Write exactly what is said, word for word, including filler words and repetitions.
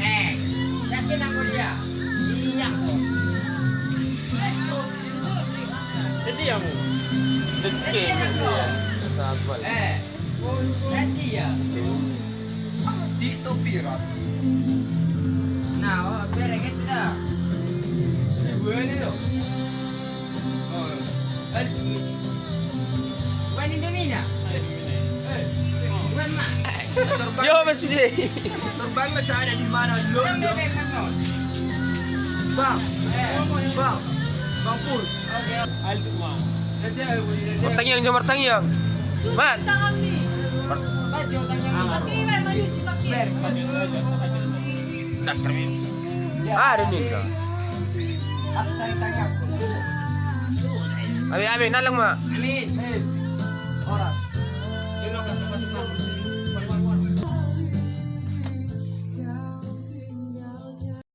Eh, yakin aku dia. Iya. Jadi ya, mu. Deke. Sabar. Eh. Jadi ya. TikTok viral. Nah, oh, bere gitu dah. Sebuah ini loh. Oh. Bukan Indomie na? Bukan, Mak. Yo, Mas Ude. Terbang ke sana di mana lo? Yang bebek, Mas. Bang. Eh. Bang. Bang Pul. Oke. Martangiang jo, martangiang. Mat. Tangan nih. Mar- Baju tangan. Pakai, Mak, maju, pakai. Ada nih, Bro. Abe, abe, nalang ma. Amin. Horas.